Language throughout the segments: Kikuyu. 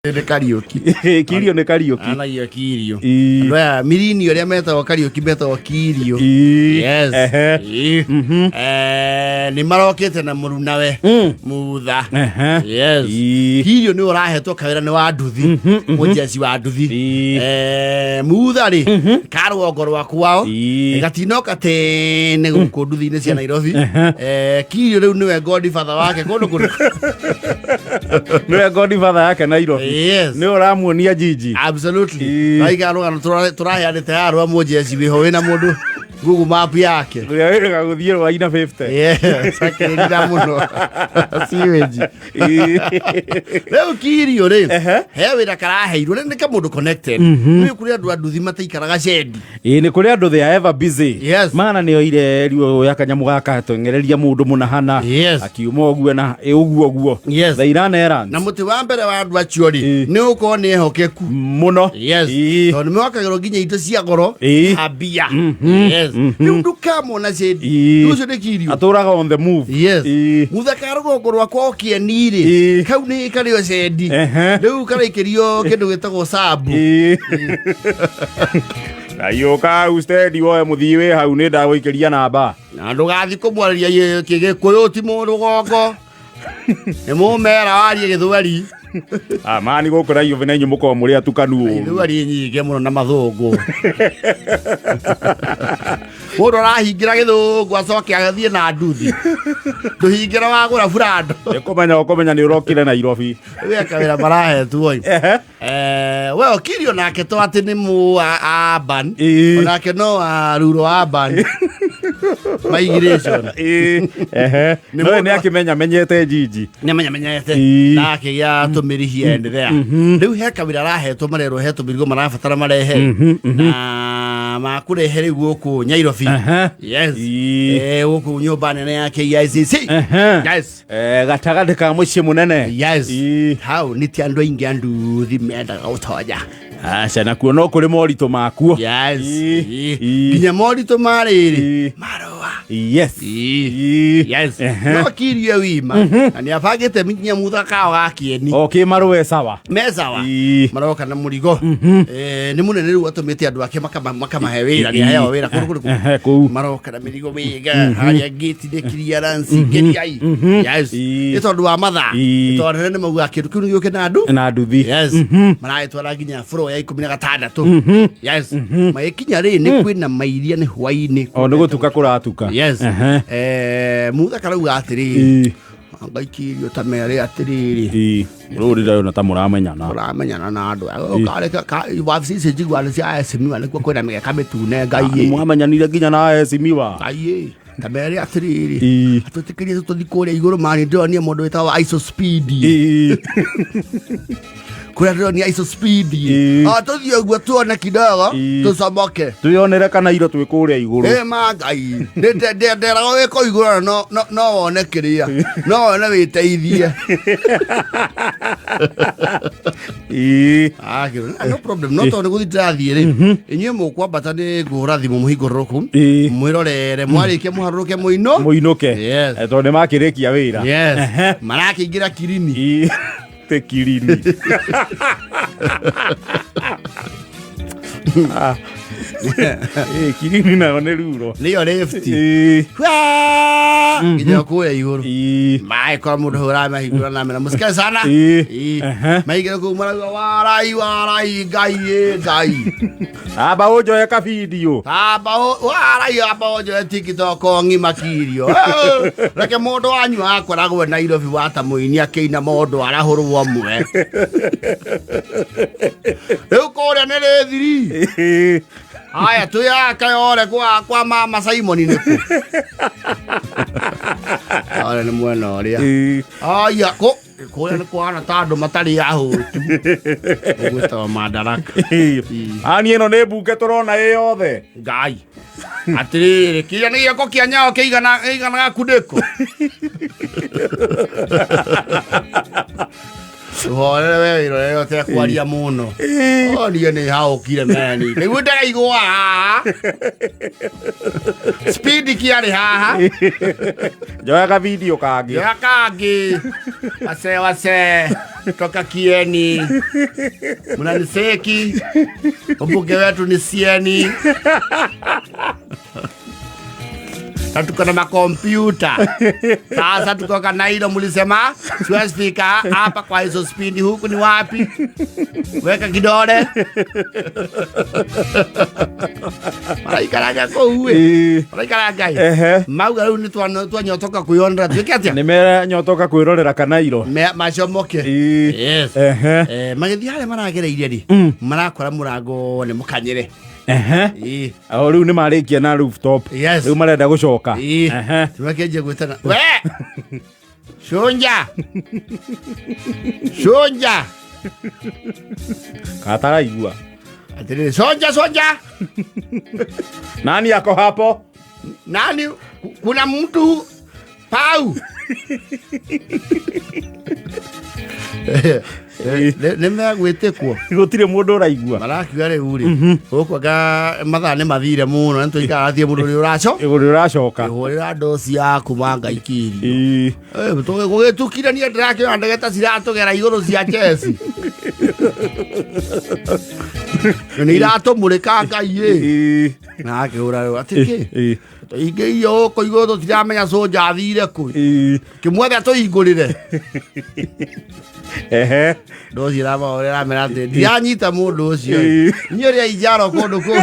Nĩ Kariũki. Kirio nĩ Kariũki. Anagia Kirio. Ii. Andũ aya mirini ũrĩa metagwo Kariũki metagwo Kirio. Ii. Yes. Ehe. Ii. Nĩ marokĩte na mũrunawe Mutha. Ehe. Yes. Ii. Kirio nĩ ũrahetwo kawĩra nĩ wa nduthi. Mũjeci wa nduthi. Ii. Mutha rĩ ka rũgongo rwa kwao. Ii. Gatinoka tene gũkũ nduthi-inĩ cia Nairobi. Kirio rĩu nĩwe godfather wake kũndũ kũndũ. Nĩwe godfather yake Nairobi. Yes. Nĩwe ũramuonia jiji. Absolutely. Ii. Raiga rũgano tũraheanĩte haha rwa mũjeci wĩho wĩna mũndũ Google Map yake. Ũrĩa wĩrĩga gũthiĩ rwaina 50. Yes, akĩrira mũno. Sewage. Ii. Rĩu Kirio rĩ, Ehe. he wĩra karaheirwo nĩ kamũndũ connected. Rĩu kũrĩ andũ a nduthi mataikaraga cendi. Ĩĩ nĩ kũrĩ andũ they are ever busy. Yes. Mana nĩ oire riũ ya kanyamũ gaka twengereria mũndũ mũna hana. Yes. Akiuma ũguo na ĩ ũguo ũguo. Yes. They run errands. Na mũtĩ wa mbere wa andũ acio rĩ, Ii. nĩ ũkorwo nĩ ehokeku. Mũno. Yes. Ii. Tondũ nĩ mewakagĩrwo nginya indo cia goro Ii. na mbia. Yes. Rĩu ndũkamona cendi. Ii. Rĩu ũcio nĩ Kirio. Atũraga on the move. Yes. Ii. Muthaka rũgongo rwakwa o kĩeni-rĩ Ii. kau nĩ karĩo cendi Ehe. rĩu karaikĩrio kĩndũ gĩtagwo sabu. Ii. Na yũka hau stendi woe mũthii wĩ hau nĩ ndagũikĩria namba. Na ndũgathiĩ kũmwarĩria kĩgĩkũyũ ti mũrũgongo nĩ mũmera warie gĩthweri. Ah, mani gũkũ Nairobi na inyuĩ mũkoragwo mũrĩ atukanu ũru. Ithweri nyingĩ mũno na mathũngũ. Mũndũ arahingĩra gĩthũngũ acoke athiĩ na nduthi. Ndũhingĩra wagũra burando. Nĩ kũmenya ũkũmenya nĩ ũrokire Nairobi. Rĩu kawĩra marahetwo. Ehe. We Okirio nake to atĩ nĩ mũ urban. Ĩĩ. Onake no wa rural urban. Migration. Ĩĩ. Ehe. Nĩ No mũndũ- nĩ akĩmenya menyete jiji. Nĩ amenyamenyete Ĩĩ. na akĩgĩa tũmĩri here and there. Rĩu he kawĩra arahetwo marerwo he tũmĩrigo marabatara marehe na makũrehe rĩu gũkũ Nyairobi. Ehe. Yes. Ĩĩ. Gũkũ nyũmba nene ya KICC. Ehe. Yes. Gatagatĩ ka mũciĩ mũnene. Yes. Ĩĩ. Hau nĩ ti andũ aingĩ a nduthi mendaga gũtonya. Aca nakuo no kũrĩ moritũ makuo. Yes. Ĩĩ. Ĩĩ. Ĩĩ. Nginya moritũ ma rĩrĩ Ĩĩ. marũa. Yes. Ĩĩ. Ĩĩ. Yes. Ehe. No kirie wima na nĩ abangĩte nginya muthakao ga kĩeni. O kĩ marũe sawa. Mezawa. Ĩĩ. Maroka na mũrigo. Nĩ mũnene rĩu atũmĩte andũ ake makamahe wĩra nĩ aheo wĩra kũndũ kũrĩkũ. Ehe, kũu. Maroka na mĩrigo mĩega harĩa gate nĩ clearance ngeriai. Yes. Ĩĩ. Nĩ tondũ wa mathaa. Ĩĩ. Nĩ tondũ anene nĩ maugaga kĩndũ kĩu nĩ gĩũke na andũ. Na nduthi. Yes. Maragĩtwara nginya floor ya 16. Yes. Magĩkinya rĩ nĩ kwĩna mairia nĩ hwainĩ. O nĩ gũtuka kũratuka. Yes. Ehe. Mutha karauga atĩrĩrĩ Ĩĩ. ngaikĩrio ta merĩ atĩrĩrĩ Ĩĩ. Rũrĩ ndĩrona ta mũramenyana. ũramenyana na andũ wabici ici njiguaga nĩ cia esimiwa nĩkuo kwĩna mĩgeka mĩtune ngai ĩ. Mwamenyanire nginya na esimiwa. Ngai ĩ ta merĩ atĩrĩrĩ Ĩĩ. atwĩtĩkĩrie tũthiĩ kũrĩa igũrũ mani ndĩronia mũndũ wĩtagwo iso speed Ĩĩ. kũrĩa ndĩronia iso speed Ĩĩ. o tũthiĩ ũguo tuone kidogo Ĩĩ. tũcomoke Twĩonere kana iro twĩ kũrĩa igũrũ. Ĩ ma Ngai nderagwo wĩ kũu igũrũ no wone kĩrĩa no wone wĩteithie. Ĩĩ. Ah, no problem no tondũ nĩ gũthiĩ ndĩrathiĩ rĩ inyuĩ mũkwambata nĩ ngũhũra thimũ mũhingũrũrũku Ĩĩ. mwĩrorere mwarĩkia mũharũrũke mũino Mũinũke. Yes. Tondũ nĩ makĩrĩkia wĩra. Yes. Ehe. Marakĩingĩra kirini. Ĩĩ. Te kirini. Ah. Ĩĩ, kirini nayo nĩ ruro. Nĩyo lift. Ĩĩ. Waa! Nginya kũrĩa igũrũ. Ĩĩ. Maĩ kwa mũndũ hau ũramahingũra na mena mũsikae sana. Ĩĩ. Ĩĩ. Ehe. Maingĩra kũu marauga warai warai Ngai ĩ Ngai. Amba ũnjoe kabidio. Amba warai amba ũnjoe TikTok ng'ima kirio. Reke mũndũ wanyu akoragwo Nairobi wata mũini akĩina mũndũ arahũrwo mwe. Rĩu kũrĩa nĩ rĩthiri. Ĩĩ. Haya tuyaka yore kwa mama Simon nĩ kũ? Yore nĩ mwena ũrĩa. Ĩĩ. Aya kũ kũrĩa nĩ kũhana ta andũ matarĩ ahũtu. Ũgwĩtagwo Madaraka. Ani ĩno nĩ mbunge tũrona ĩ yothe. Ngai. Atĩrĩrĩ, kĩrĩa nĩ gĩoko kĩa nyao kĩigana kĩigana gakundĩko. Tuhorere we wĩrorere ũtekwaria mũno. O niĩ nĩ haũkire meni. Nĩguo ndĩraigua haha. Speed kĩarĩ haha. Njoyaga video kangĩ. Njoya kangĩ. Wase wase. Toka Kieni. Mnaniseki. Mbunge wetu ni Sieni. Na tuko na makompyuta. Sasa tuko Kanairo, mlisema siwezi fika hapa kwa hizo spidi, huku ni wapi? Weka kidole. Maraikaraga kũu ĩ. Maraikaraga ĩ. Mauga rĩu nĩ twanyotoka kwĩyonera tuĩke atĩa? Nĩ meranyotoka kwĩrorera Kanairo. Macomoke. Yes. Magĩthiĩ harĩa maragereirie rĩ, marakora mũrango nĩ mũkanyĩre. O rĩu nĩ marĩkia na rooftop. Yes. Rĩu marenda gũcoka. Makĩanjia gwĩtana. We! Cũnja! Cũnja! Kataraigua. Atĩrĩrĩ, cũnja cũnja! Nani ako hapo? Nani? Kuna mtu pau. Nĩ megwĩtĩkwo. Gũtirĩ mũndũ ũraigua. Marakiuga rĩu rĩ, gũkũ anga mathaa nĩ mathire mũno, nĩ tũikaraga thiĩ mũndũ ũrĩa ũraco. Ũrĩa ũracoka. Hũrĩra ndoci yaku manga ikirio. Gũgĩtukire niĩ ndĩrakĩona ndege ta ciratũgera igũrũ cia Chelsea. Nĩ iratũmũrĩka Ngai ĩ. Na akĩhũra rĩu atĩ kĩ? Tũingĩirio gũkũ igũrũ tũtiramenya cũnja athire kũ. Kĩmwethe tũhingũrĩre. Ndoci ĩramahũrĩra amera atĩ ndiranyita mũndũ ũcio. Niĩ ũrĩa injaro kũndũ kũu.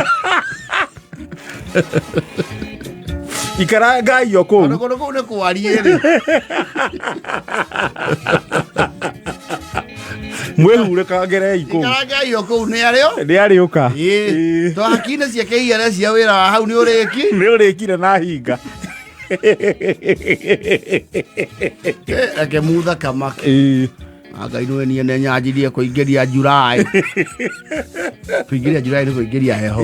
Ikara Ngai o kũu. Kũndũ kũu nĩ kwarie rĩ. Mwĩhurĩkangĩrei kũu. Ikara Ngai o kũu nĩ arĩo. Nĩ arĩũka. To hakiri ciake igere cia wĩra wa hau nĩ ũrĩki. Nĩ ũrĩkire na hinga. Reke mutha kamake. Ngai nĩwe niĩ nĩ nyanjirie kũingĩria July. Kũingĩria July nĩ kũingĩria heho.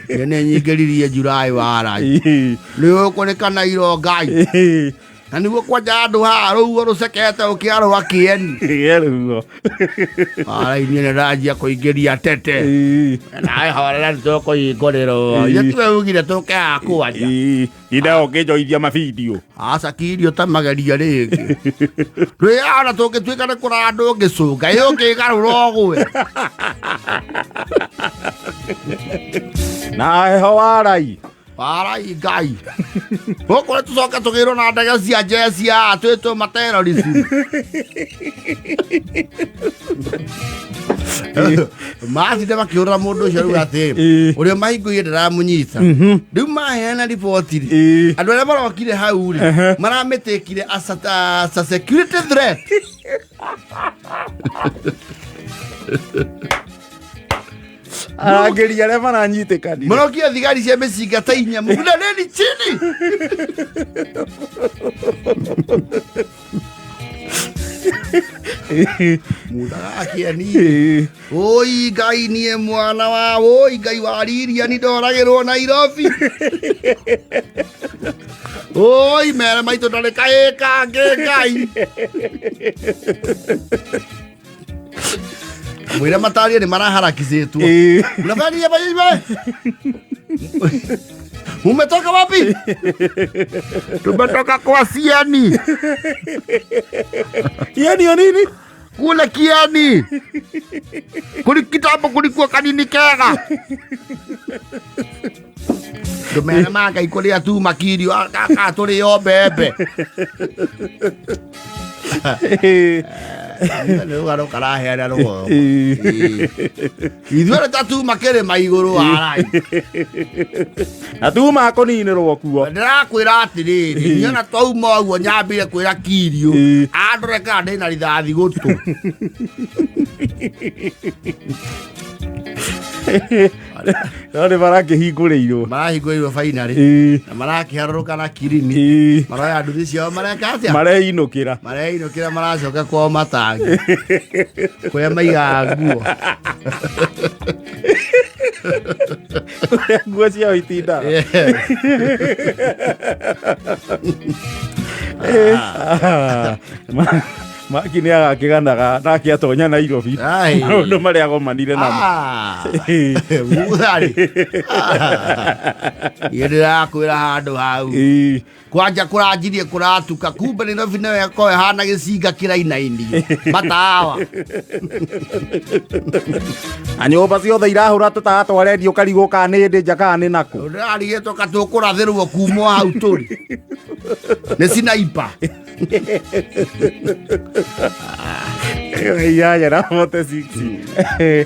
Niĩ nĩ nyingĩririe July warai. Nĩ ũkũ nĩ Kanairo Ngai. Na nĩguo kwanja andũ haha rũhuho rũcekete ũkĩarũa kĩeni. Ruo. Warai niĩ nĩ ndanjia kũingĩria tete. Nawe horera nĩ tũkũhingũrĩrwo. Ithe tiwe ugire tũke haha kwanja. Inda ũkĩnjoithia mabidio. Aca kirio ta mageria rĩngĩ. Rwĩana tũngĩtuĩka nĩ kũrara ndũngĩcũnga ĩ ũkĩgarũra ũgwe. Na heho warai. Warai Ngai. Gũkũ nĩ tũcoke tũgĩrwo na ndege cia njeci haha twĩtwo materrorist. Mathire makĩhũrĩra mũndũ ũcio rĩu atĩ ũrĩa mahingũire ndaramũnyita. Rĩu maheana riboti rĩ, andũ arĩa marokire hau rĩ, maramĩtĩkire as a security threat. Arangĩri arĩa maranyitĩkanire. Marokire thigari cia mĩcinga ta inya, mũgunaneni chini. Muthaga akĩeni. Oi Ngai niĩ mwana wa oi Ngai wa Riria nĩ ndoragĩrwo Nairobi. Oi mere maitũ ndarĩ kahĩĩ kangĩ Ngai. Mwĩre matarie nĩ maraharakicĩtwo. Mnafanya nini? Mumetoka wapi? Tumetoka kwa Siani. Kieni ya nini? Kule Kieni. Kuli kitambo kulikuwa kanini kega. Ndũmere manga ikũrĩa tu makirio aka tũrĩo mbembe. Nĩ rũgano karaheana rũgongo. Ithuĩ ta tuma kĩrĩma igũrũ warai. Na tuma kũninĩrwo kuo. Ndĩrakwĩra atĩrĩrĩ, niĩ ona twauma ũguo nyambire kwĩra Kirio. Andore kana ndĩna rithathi gũtũ. No nĩ marakĩhingũrĩirwo. Marahingũrĩirwo finally. Na marakĩharũrũka na kirini. Maroya nduthi ciao mareka atĩa? Mareinũkĩra. Mareinũkĩra maracoka kwao matangi. Kũrĩa maigaga nguo. Kũrĩa nguo ciao itindaga. Maki nĩ agakĩganaga nake atonya Nairobi. Ai. Maũndũ marĩa agomanire namo. Ah. Mutha rĩ. Niĩ ndĩrakwĩra handũ hau. Ĩĩ. Kwanja kũranjirie kũratuka kumbe Nairobi nayo ĩkorwo ĩhana gĩcinga kĩrainainio matawa. Na nyũmba ciothe irahũra tũtawa twa redio ũkarigwo kana nĩ ndĩ nja kana nĩ nakũ. Ndĩrarigĩtwo ka tũkũrathĩrwo kuma hau tũrĩ. Nĩ cinaipa. 8:46.